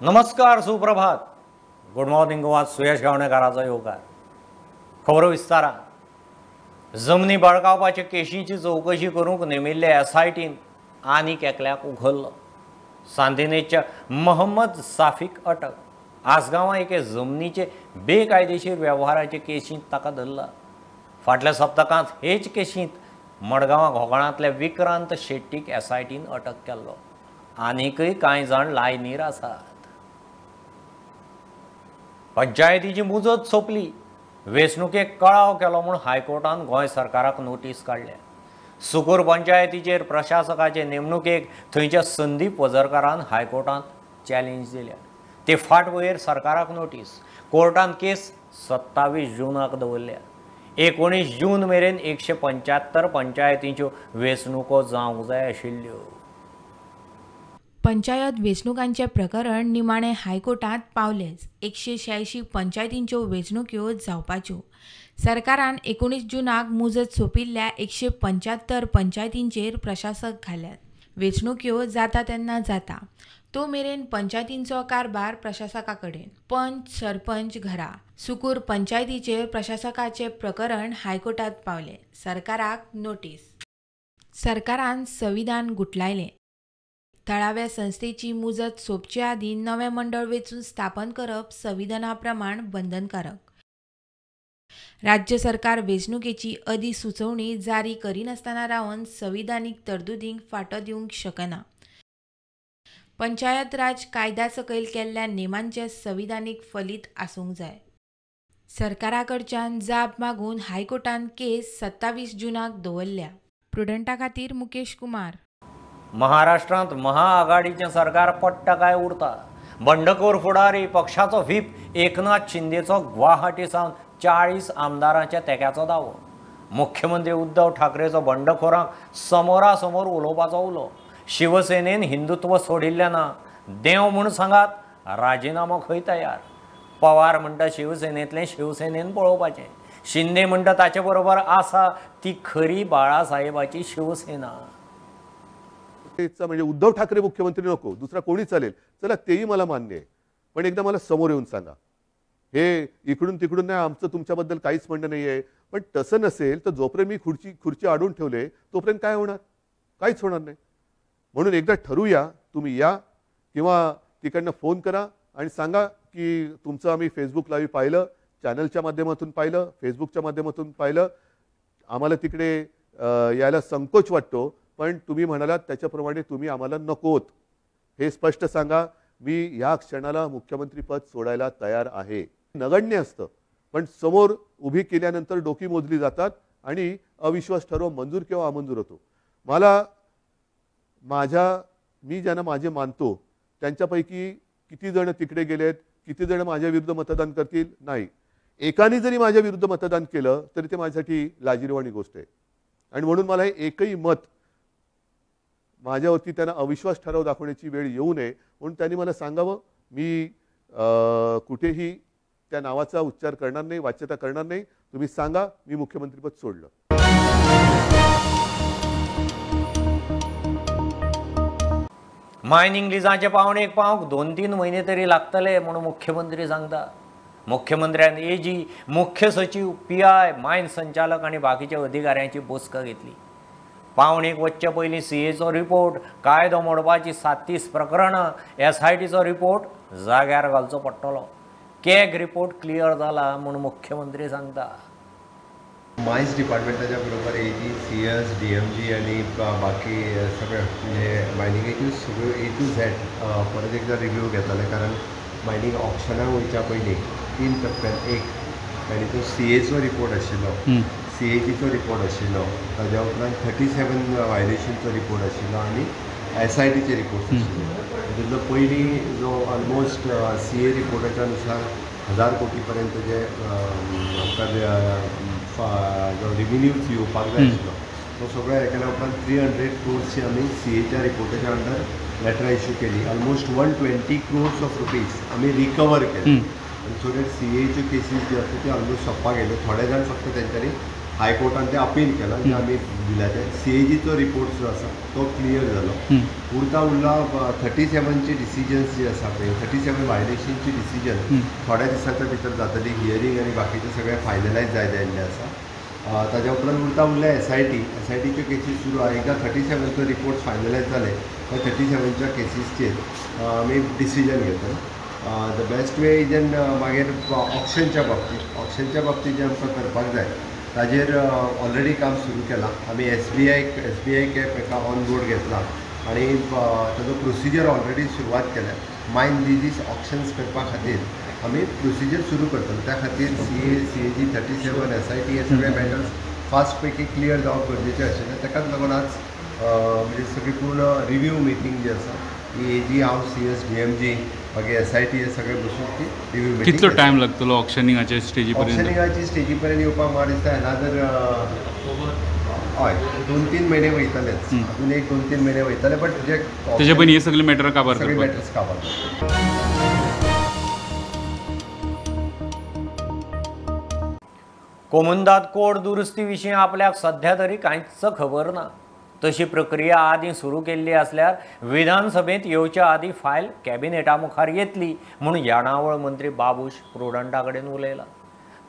नमस्कार, सुप्रभात, good morning Goa. सुयश गावणेकाराचो येवकार. खबरो विस्तारान. जमनी बळकावपाचे केशींची चवकशी करूंक नेमिल्ले एसआयटीन आनीक एकल्याक उखल्लो. सांतिनेजच्या मोहम्मद साफीक अटक. आसगांवां एके जमनीचे बेकायदेशीर वेव्हाराचे केशींत ताका धरला. फाटल्या सप्तकांत हेच केशींत मडगांवां घोगळांतल्या विक्रांत शेट्टीक एसआयटीन अटक केल्लो. आनीकय कांय जाण लायनीर आसात. पंचायतीची मुजत सोंपली. वेंचणुकेक कळाव केलो म्हूण हायकोर्टान गोंय सरकाराक नोटीस काडल्या. सुकूर पंचायतीचेर प्रशासकाचे नेमणुकेक थंयच्या संदीप वझरकारान हायकोर्टांत चॅलेंज दिल्या. ते फाटभुंयेर सरकाराक नोटीस. कोर्टान केस 27 जूनाक दवरल्या. 19 जून मेरेन 175 पंचायतींच्यो वेंचणुको जावंक जाय आशिल्ल्यो. पंचायत वेंचणुकांचें प्रकरण निमाणें हायकोर्टांत पावलेंच. 186 पंचायतींच्यो वेंचणुक्यो जावपाच्यो. सरकारान 19 जूनाक मुजत सोंपिल्ल्या 175 पंचायतींचेर प्रशासक घाल्यात. वेंचणुक्यो जाता तेन्ना जाता, तो मेरेन पंचायतींचो कारभार प्रशासका कडेन. पंच सरपंच घरा. सुकूर पंचायतीचेर प्रशासकाचें प्रकरण हायकोर्टांत पावलें. सरकाराक नोटीस. सरकारान संविधान गुटलायलें. थळाव्या संस्थेची मुजत सोंपचे आदीं नवें मंडळ वेंचून स्थापन करप संविधाना प्रमाण बंधनकारक. राज्य सरकार वेंचणुकेची अधिसुचोवणी जारी करिनासतना रावन संविधानीक तरतुदींक फाटो दिवंक शकना. पंचायत राज कायद्या सकयल केल्ल्या नेमांचें संविधानीक फलीत आसूंक जाय. सरकारा कडच्यान जाप मागून हायकोर्टान केस 27 जूनाक दवरल्या. प्रुडंटा खातीर मुकेश कुमार. महाराष्ट्रांत महाआघाडीचें सरकार पडटा काय उरता? बंडखोर फुडारी पक्षाचो व्हीप एकनाथ शिंदेचो गुवाहाटी सावन 40 आमदारांच्या तेक्याचो दावो. मुख्यमंत्री उद्धव ठाकरेचो बंडखोरांक समोरासमोर उलोवपाचो उलो. शिवसेनेन हिंदुत्व सोडिल्लें ना, देव म्हूण सांगात, राजिनामो खंय तयार. पवार म्हणटा शिवसेनेंतलें शिवसेनेन पळोवपाचें. शिंदे म्हणटा ताचे बरोबर आसा ती खरी बाळासाहेबाची शिवसेना. म्हणजे उद्धव ठाकरे मुख्यमंत्री नको, दुसरा कोणी चालेल, चला तेही मला मान्य आहे, पण एकदा मला समोर येऊन सांगा. हे इकडून तिकडून नाही, आमचं तुमच्याबद्दल काहीच म्हणणं नाही आहे. पण तसं नसेल तर जोपर्यंत मी खुर्ची अडून ठेवले तोपर्यंत काय होणार? काहीच होणार नाही. म्हणून एकदा ठरवूया, तुम्ही या किंवा तिकडनं फोन करा आणि सांगा की तुमचं आम्ही फेसबुक लाईव्ह पाहिलं, चॅनलच्या माध्यमातून पाहिलं, फेसबुकच्या माध्यमातून पाहिलं, आम्हाला तिकडे यायला संकोच वाटतो, पण तुम्ही म्हणालात त्याच्याप्रमाणे तुम्ही आम्हाला नकोत हे स्पष्ट सांगा. मी या क्षणाला मुख्यमंत्रीपद सोडायला तयार आहे. नगण्य असतं, पण समोर उभी केल्यानंतर डोकी मोजली जातात आणि अविश्वास ठराव मंजूर किंवा अमंजूर होतो. मला मी ज्यांना माझे मानतो त्यांच्यापैकी किती जण तिकडे गेलेत, किती जण माझ्या विरुद्ध मतदान करतील? नाही. एकाने जरी माझ्या विरुद्ध मतदान केलं तरी ते माझ्यासाठी लाजिरवाणी गोष्ट आहे. आणि म्हणून मला हे एकही मत माझ्यावरती त्यांना अविश्वास ठराव दाखवण्याची वेळ येऊ नये म्हणून त्यांनी मला सांगावं. मी कुठेही त्या नावाचा उच्चार करणार नाही, वाच्यता करणार नाही. तुम्ही सांगा, मी मुख्यमंत्रीपद सोडलं. मायनिंग लिजांचे पावणेक पावंक 2-3 म्हयने तरी लागतले म्हणून मुख्यमंत्री सांगता. मुख्यमंत्र्यान एजी, मुख्य सचिव, पीआय, मायन संचालक आनी बाकीच्या अधिकाऱ्यांची बसका घेतली. पावणेक वचचे पयलीं सीएचो रिपोर्ट, कायदो मोडपाची 37 प्रकरणां, एसआयटीचो रिपोर्ट जाग्यार घालचो पडटलो. कॅग रिपोर्ट क्लियर जाला म्हूण मुख्यमंत्री सांगता. मायन्स डिपार्टमेंटाच्या बरोबर एजी, सीएस, डीएमजी आनी बाकी सगळे म्हणजे मायनिंगाच्यो सगळ्यो ए टू झॅड परत एकदा रिव्यू घेताले. कारण मायनींग ऑप्शनाक वयच्या पयलीं 3 टप्प्यात, एक आनी तो सीएचो रिपोर्ट आशिल्लो, सीएजीचो रिपोर्ट आशिल्लो, ताज्या उपरांत 37 व्हायलेशनचो रिपोर्ट आशिल्लो आनी एसआयटीचे रिपोर्ट आशिल्ले. तितूंतलो पयलीं जो ऑलमोस्ट सीए रिपोर्टाच्या नुसार 1000 कोटी पर्यंत जे आमकां जो रिव्हेन्यूज येवपाक जाय आशिल्लो तो सगळो हे केल्या उपरांत 300 क्रोर्सची आमी सीएच्या रिपोर्टाच्या अंडर लेटरां इश्यू केली. ऑलमोस्ट 120 क्रोर्स ऑफ रुपीज आमी रिकवर केले. आनी सो that सीएच्यो केसीस ज्यो आसा त्यो ऑलमोस्ट सोंपपाक गेल्यो. थोडे जाण फक्त तेंच्यांनी हायकोर्टान ते अपील केलां जें आमी दिल्या ते सीएजीचो रिपोर्ट जो आसा तो क्लियर जालो. उरता उरला 37ची डिसिजन्स जी आसा पळय 37 व्हायलेशनची डिसिजन थोड्या दिसाच्या भितर जातली. हियरींग आनी बाकीचे सगळे फायनलायज जायत आयिल्ले आसा. ताज्या उपरांत उरता उरल्या एसआयटीच्यो केसीस सुरू आहा. एकदां 37चो रिपोर्ट फायनलायज जाले काय 37च्या केसीसचेर आमी डिसिजन घेतले. The best way is an मागीर ऑक्शनच्या बाबतीत जें आमकां करपाक जाय ताजेर ऑलरेडी काम सुरू केलां. आमी एसबीआय कॅप एका ऑन बोर्ड घेतला आनी ताजो प्रोसिजर ऑलरेडी सुरवात केल्या. मायन लिजीस ऑक्शन्स करपा खातीर आमी प्रोसिजर सुरू करतले. त्या खातीर सीए सीएजी 37 एसआयटी हे सगळे मॅटर्स फास्ट पैकी क्लियर जावप गरजेचें आशिल्लें. ताकाच लागून आज म्हणजे सगळी पूर्ण रिव्यू मिटींग जी आसा ती एजी हांव सीएस डीएमजी मागीर एसआयटी हे सगळे बसून ती रिव्यू मिटींग. कितलो टायम लागतलो ऑक्शनिंगाचे स्टेजी पर्यंत? ऑक्शनिंगाची स्टेजी पर्यंत येवपाक म्हाका दिसता एनादर हय 2-3 म्हयने वयतलेच, अजून एक 2-3 म्हयने वयतले. बट जे तेजे पयलीं हे सगळे मॅटर काबार सगळे मॅटर्स काबार. कोमुनिदाद कोड दुरुस्ती विशीं आपल्याक सध्या तरी कांयच खबर ना. तशी प्रक्रिया आदीं सुरू केल्ली आसल्यार विधानसभेंत येवच्या आदीं फायल कॅबिनेटा मुखार येतली म्हूण येणावळ मंत्री बाबूश प्रुडंटा कडेन उलयला.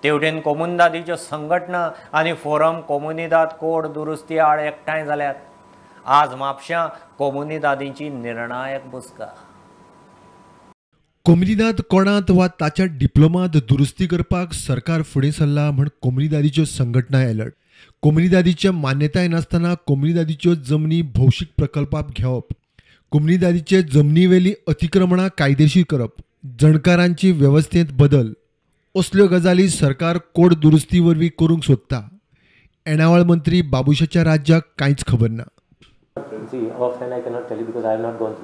तेवटेन कोमुनिदादीच्यो संघटना आनी फोरम कोमुनिदाद कोड दुरुस्ती आड एकठांय जाल्यात. आज म्हापश्यां कोमुनिदादींची निर्णायक बसका. कोमुनिदाद कोडांत वा ताच्या डिप्लोमांत दुरुस्ती करपाक सरकार फुडें सरला म्हूण कोमुनिदादीच्यो संघटना अलर्ट. कोमुनिदादीचे मान्यताय नासतना कोमुनिदादीच्यो जमनी भौशीक प्रकल्पाक घेवप, कोमुनिदादीचे जमनीवेली अतिक्रमणां कायदेशीर करप, जणकारांची वेवस्थेंत बदल असल्यो गजाली सरकार कोड दुरुस्ती वरवीं करूंक सोदता. येणावळ मंत्री बाबूशाच्या राज्याक कांयच खबर ना. See, offhand I cannot tell you because I have not gone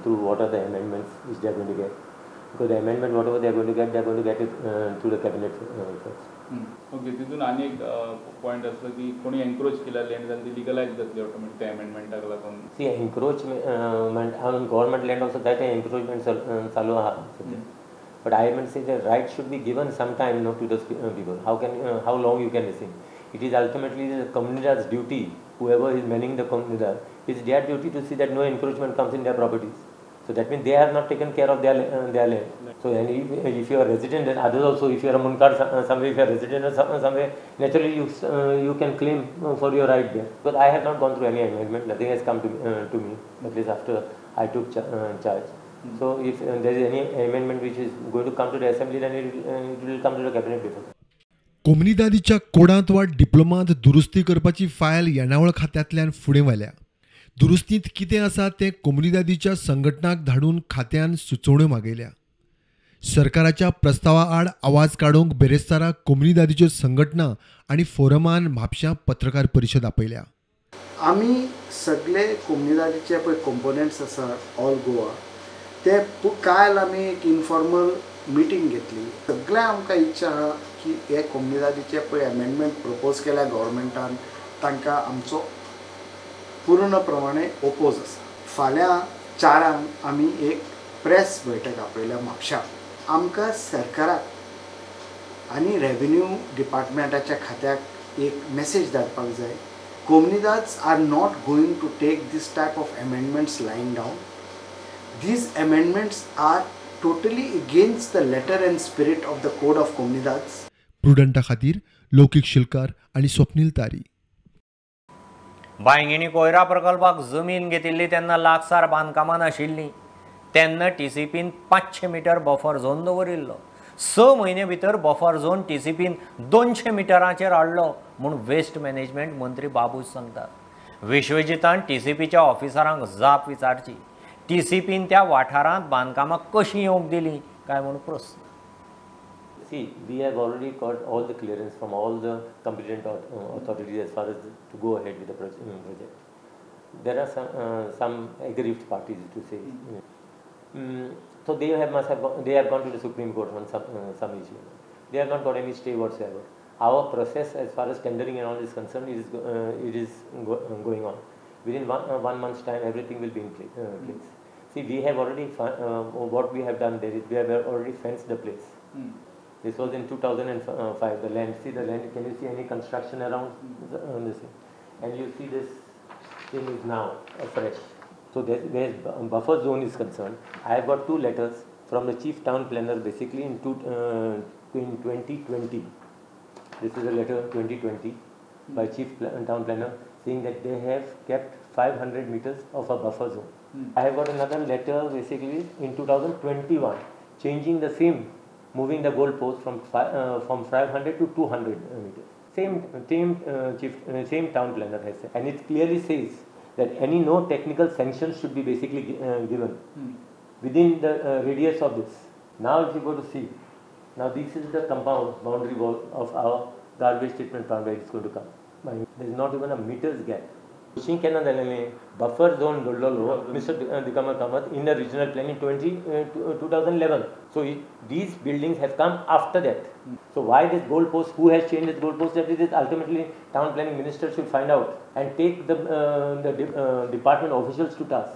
through what are the amendments which they are going to get. Because the amendment, whatever they are going to get, they are going to get it through the cabinet first. Okay, तितून आनी एक point आसलो की कोणी एन्क्रोच केला land जाल्यार ती legalise जातली ऑटोमॅटीक त्या अमेंडमेंटाक लागून. See, encroachment on government land also that encroachment चालू आहा सध्या. But I mean say the right should be given some time no to those people. How can how long you can listen? It is ultimately the comunidad's duty, whoever is manning the comunidad, it's their duty to see that no encroachment comes in their properties. So that means they have not taken care of their land. So and if you are resident, then others also, if you are a Munkar somewhere, if you are resident or somewhere, naturally you can claim for your right there. But I have not gone through any amendment, nothing has come to me, at least after I took charge. So if there is any amendment which is going to come to the assembly, then it will come to the cabinet before. कोमुनिदादीच्या कोडांत वा डिप्लोमांत दुरुस्ती करपाची file येणावळ खात्यांतल्यान फुडें व्हेल्या. दुरुस्तींत कितें आसा तें कोमुनिदादीच्या संघटनाक धाडून खात्यान सुचोवण्यो मागयल्या. सरकाराच्या प्रस्तावा आड आवाज काडूंक बेरेस्तारा कोमुनिदादीच्यो संघटना आनी फोरमान म्हापश्यां पत्रकार परिशद आपयल्या. आमी सगळे कोमुनिदादीचे पळय कंपोनेंट्स आसा ऑल गोवा, ते काल आमी एक इनफॉर्मल मिटींग घेतली. सगळ्या आमकां इच्छा आहा की हे कोमुनिदादीचे पळय अमेंडमेंट प्रपोज केल्या गव्हर्मेंटान, तांकां आमचो पूर्ण प्रमाणे ओपोज आसा. फाल्यां 4 आमी एक प्रेस बैठक आपयल्या म्हापश्यां. आमकां सरकाराक आनी रेवेन्यू डिपार्टमेंटाच्या खात्याक एक मेसेज धाडपाक जाय, Comunidades are not going to take this type of amendments lying down. These amendments are totally against the letter and spirit of the Code of Comunidades. प्रुडंटा खातीर लौकीक शिलकार आनी स्वप्नील तारी. बांयगिणी कोयरा प्रकल्पाक जमीन घेतिल्ली तेन्ना लागसार बांदकामां नाशिल्लीं, तेन्ना टीसीपीन 500 मिटर बफर झोन दवरिल्लो. 6 म्हयने भितर बफर झोन टीसीपीन 200 मिटरांचेर हाडलो म्हूण वेस्ट मॅनेजमेंट मंत्री बाबूश सांगतात. विश्वजितान टीसीपीच्या ऑफिसरांक जाप विचारची, टीसीपीन त्या वाठारांत बांदकामां कशीं येवंक दिलीं काय म्हूण प्रस्न. See, we have already got all the clearance from all the competent authorities as far as to go ahead with the project. There are some aggrieved parties to say. So they have gone to the Supreme Court on some issue. They have not got any stay whatsoever. Our process as far as tendering and all is concerned, it is going on. Within one month's time, everything will be in place. See, we have already what we have done there is we have already fenced the place. This was in 2005. The land, see the land, can you see any construction around this? And you see this thing is now afresh. So where buffer zone is concerned, I have got 2 letters from the chief town planner basically in 2020. This is a letter 2020 by chief town planner saying that they have kept 500 meters of a buffer zone. I have got another letter basically in 2021 changing the same, moving the goal post from 500 to 200 meters. Same town planner has said, and it clearly says that any no technical sanctions should be basically given within the radius of this. Now if you go to see, now this is the compound boundary wall of our garbage treatment plant where it's going to come. There is not even a meter's gap. Buffer zone Mr. Digambar Kamat in the regional plan in 2011. So these buildings have come after that. So why this goal post, who has changed this goal post, that it is ultimately town planning minister should find out and take the department officials to task.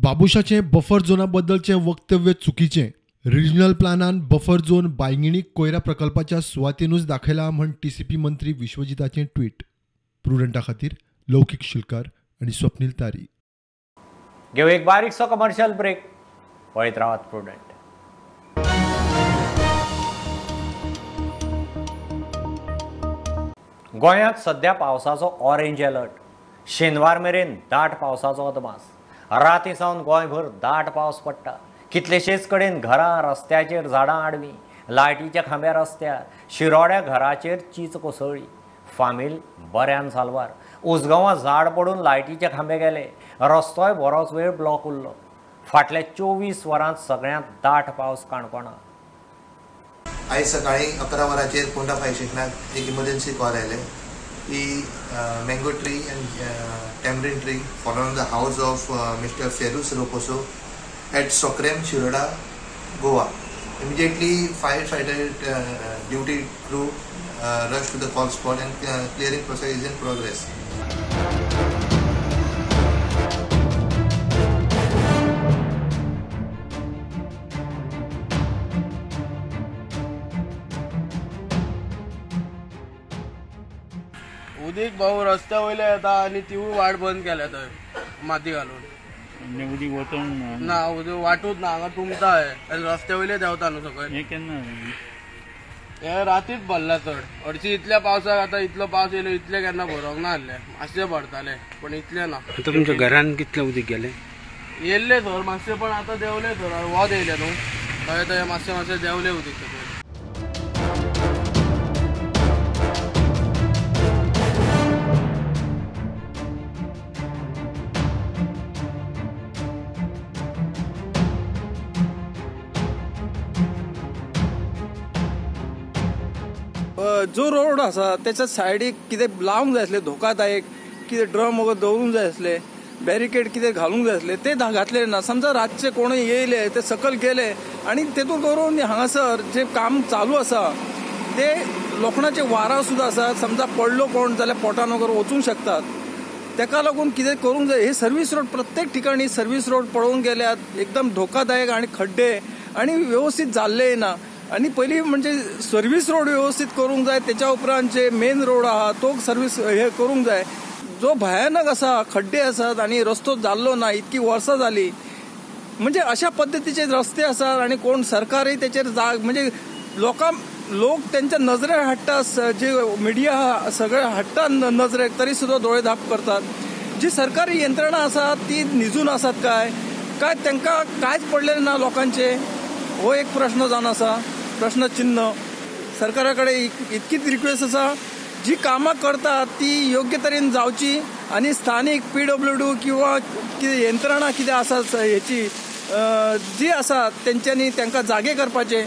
बाबुशाचे buffer झोना बद्दलचे वक्तव्य चुकीचे. Regional प्लानान buffer zone बायंगिणी कोयरा प्रकल्पाच्या सुवातेनूच दाखयला म्हण TCP मंत्री विश्वजिताचें tweet. प्रुडंटा खातीर लौकिक शिलकार आणि स्वप्नील तारी. घेऊ एक बारीकसो कमर्शियल ब्रेक. पळयत रावात प्रुडंट. गोंयांत सध्या पावसाचो ऑरेंज अलर्ट. शेनवार मेरेन दाट पावसाचो अदमास. राती सावन गोंयभर दाट पावस पडटा. कितलेशेच कडेन घरां रस्त्याचेर झाडां आडवी, लायटीच्या खांब्या रस्त्यार, शिरोड्या घराचेर चीच कोसळ्ळी. फामील बऱ्यान साल्वार. उसगांवां झाड पडून लायटीचे खांबे गेले. रस्तोय बरोच वेळ ब्लॉक उरलो. फाटल्या 24 वरांत सगळ्यांत दाट पावस काणकोणा. आयज सकाळी 11 वरांचेर पोंडा फायर स्टेशनाक एक इमर्जन्सी कॉल आयले की mango tree and tamarind tree fall on the house of mister Ferus Roposo at Sokrem Shiroda Goa. Immediately fire fighter duty crew rush to the call spot and clearing process is in progress. उदीक भाऊ रस्त्या वयले येता आनी तिवूय वाट बंद केल्या थंय माती घालून. उदीक वचोंक ना, उदीक वाटूच ना, हांगा तुमता आनी रस्त्या वयले देंवता न्हू सकयल. हें केन्ना हे रातीच भरला चड. हरशी इतल्या पावसाक आतां इतलो पावस येयलो, इतले केन्ना भरोंक ना आसले, मातशे भरताले पण इतले ना. आतां तुमच्या घरान कितले उदीक गेले? येयल्ले सर मातशे, पण आतां देंवले सर, वत येयले न्हू थंय थंय मातशे मातशे देंवले उदीक सकयल. जो रोड आसा त्याच्या सायडीक कितें लावंक जाय आसलें धोकादायक कितें ड्रम वगैरे दवरूंक जाय आसले, बॅरिकेड कितें घालूंक जाय आसले, ते घातले ना. समजा रातचे कोणूय येयले ते सकयल गेले आनी तेतून करून हांगासर जे काम चालू आसा ते लोखणाचे वारां सुद्दां आसा, समजा पडलो कोण जाल्यार पोटान वगैरे वचूंक शकतात. तेका लागून कितें करूंक जाय. हे सर्वीस रोड प्रत्येक ठिकाणी सर्वीस रोड पळोवंक गेल्यार एकदम धोकादायक आनी खड्डे आनी व्यवस्थीत जाल्ले ना. आनी पयलीं म्हणजे सर्वीस रोड व्यवस्थीत करूंक जाय, तेच्या उपरांत जे मेन रोड आहा तो सर्वीस हे करूंक जाय. जो भयानक आसा, खड्डे आसात आनी रस्तो जाल्लो ना, इतकी वर्सां जाली. म्हणजे अशा पद्दतीचे रस्ते आसात आनी कोण सरकारय तेचेर जाग म्हणजे लोक तेंच्या नजरेर हाडटा, जे मिडिया आहा सगळे हाडटा नजरेक, तरी सुद्दां दोळे धाप करतात. जी सरकारी यंत्रणा आसा ती न्हिजून आसात काय काय तांकां कांयच पडलेलें ना लोकांचे, हो एक प्रश्न जावन आसा, प्रश्नचिन्ह. सरकारा कडेन इतकीच रिक्वेस्ट आसा, जी कामां करतात ती योग्य तरेन जावची आनी स्थानीक पीडब्ल्यूडी किंवा कितें यंत्रणा कितें आसा हेची जी आसा तेंच्यांनी तांकां जागे करपाचे.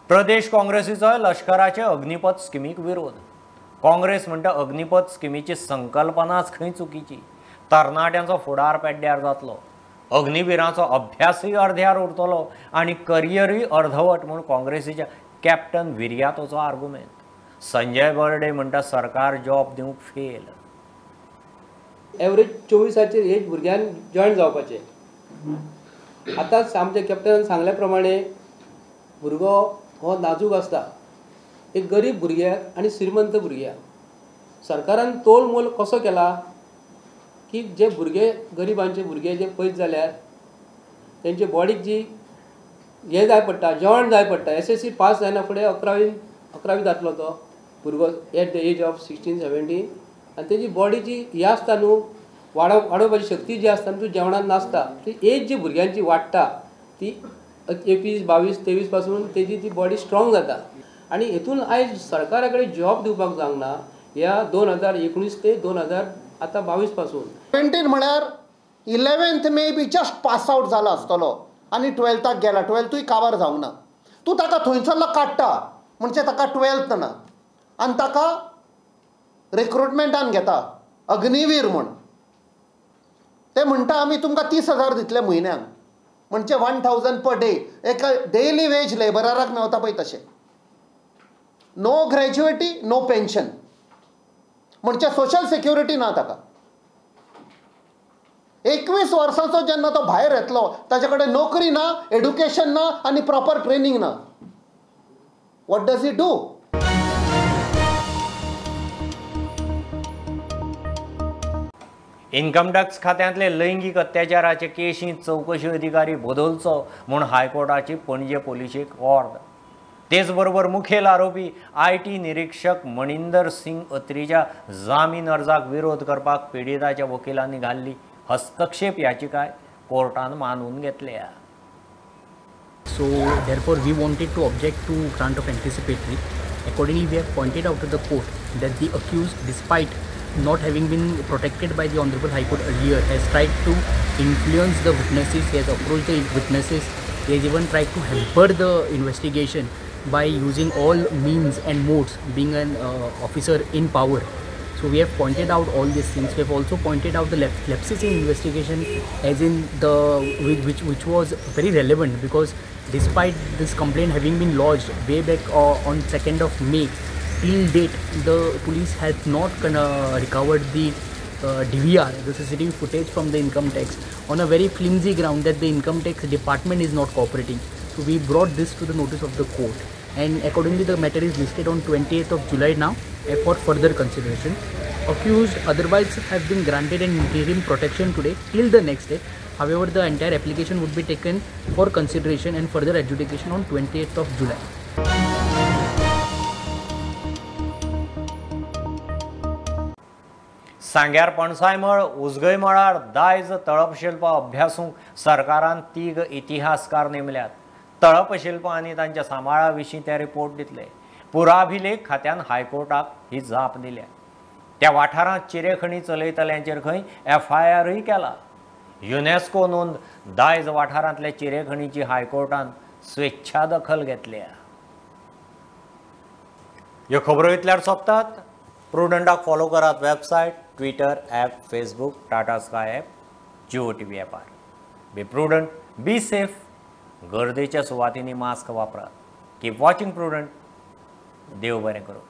प्रदेश काँग्रेसीचो लश्कराचे अग्निपथ स्किमीक विरोध. काँग्रेस म्हणटा अग्निपथ स्किमीची संकल्पनाच खंय चुकीची. तरणाट्यांचो फुडार पेड्ड्यार जातलो, अग्निवीरांचो अभ्यासूय अर्ध्यार उरतलो आनी करियरूय अर्धवट म्हूण काँग्रेसीच्या कॅप्टन विरियातोचो आर्गुमेंट। संजय बर्डे म्हणटा सरकार जॉब दिवंक फेल। एवरेज 24 एज भुरग्यान जॉयन जावपाचें। आतांच आमच्या कॅप्टनान सांगल्या प्रमाणे भुरगो हो नाजूक आसता, एक गरीब भुरग्याक आनी श्रीमंत भुरग्याक सरकारान तोल मोल कसो केला की जे भुरगे गरिबांचे भुरगे जे पयस जाल्यार तेंचे बॉडीक जी हें जाय पडटा, जेवण जाय पडटा। SSC पास जायना फुडें अकरावी जातलो तो भुरगो एट the age of 16-17 आनी तेजी बॉडीची हें आसता न्हू, वाडोवपाची शक्ती जी आसता न्हू ती जेवणान नासता। ती एज जी भुरग्यांची वाडटा ती 21, 22, 23 पासून तेजी ती बॉडी स्ट्रॉंग जाता आनी हेतून आयज सरकारा कडेन जॉब दिवपाक जावंक ना ह्या 2019 ते 2022 पासून। 17 म्हळ्यार 11th may be just pass out जाला आसतलो आनी 12थाक गेला, 12थूय काबार जावंक ना। तूं ताका थंयसरलो काडटा म्हणजे ताका 12th ना आनी ताका रिक्रुटमेंटान घेता अग्निवीर म्हूण। ते म्हणटा आमी तुमकां 30,000 दितले म्हयन्याक, म्हणजे 1,000 पर डे, एका डेली वेज लेबराक मेवता पळय तशें। नो ग्रॅज्युएटी, नो पेन्शन, म्हणजे सोशल सिक्युरिटी ना ताका। 21 वर्सांचो जेन्ना तो भायर येतलो ताचे कडेन नोकरी ना, एड्युकेशन ना आनी प्रॉपर ट्रेनींग ना। What does he do? Income tax खात्यांतले लैंगीक अत्याचाराचे केशींत चवकशी अधिकारी बदलचो म्हूण हायकोर्टाची पणजे पोलिशेक ऑर्द। तेच बरोबर मुखेल आरोपी IT निरीक्षक मणिंदर सिंग अत्रीच्या जामीन अर्जाक विरोध करपाक पिडिताच्या वकिलांनी घाल्ली हस्तक्षेप याचिकाय कोर्टान मानून घेतल्या। So therefore we wanted to object to grant of anticipatory. Accordingly, we have pointed out to the court that the accused, despite not having been protected by the Honorable High Court earlier, has tried to influence the witnesses, he has approached the witnesses, he has even tried to hamper the investigation by using all means and modes, being an officer in power. So we have pointed out all these things. We have also pointed out the lapses in investigation, as in the which was very relevant, because despite this complaint having been lodged way back on 2nd of May, till date the police has not recovered the DVR, the CCTV footage from the income tax, on a very flimsy ground that the income tax department is not cooperating. So we brought this to the notice of the court, and accordingly the matter is listed on 28th of July now for further consideration. Accused otherwise have been granted an interim protection today till the next day. However, the entire application would be taken for consideration and further adjudication on 28th of July. सांग्यार पणसायमळ उजगय मळार दायज तळपशिल्प अभ्यासूंक सरकारान 3 इतिहासकार नेमल्यात। तळपशिल्प आनी तांच्या सांबाळा विशीं ते report दितले। पुराभिलेख खात्यान हायकोर्टाक ही जाप दिल्या। त्या वाठारांत चिरेखणी चलयतल्यांचेर खंय एफआयआरूय केला। युनेस्को नोंद दायज वाठारांतल्या चिरेखणीची हायकोर्टान स्वेच्छा दखल घेतल्या। ह्यो खबरो इतल्यार सोंपतात। प्रुडंटाक फॉलो करात website, Twitter, app, Facebook, Tata Sky app, Jio TV ॲपार। Be prudent, be safe. गर्देच्या सुवातींनी मास्क वापरात। Keep watching Prudent. देव बरें करूं।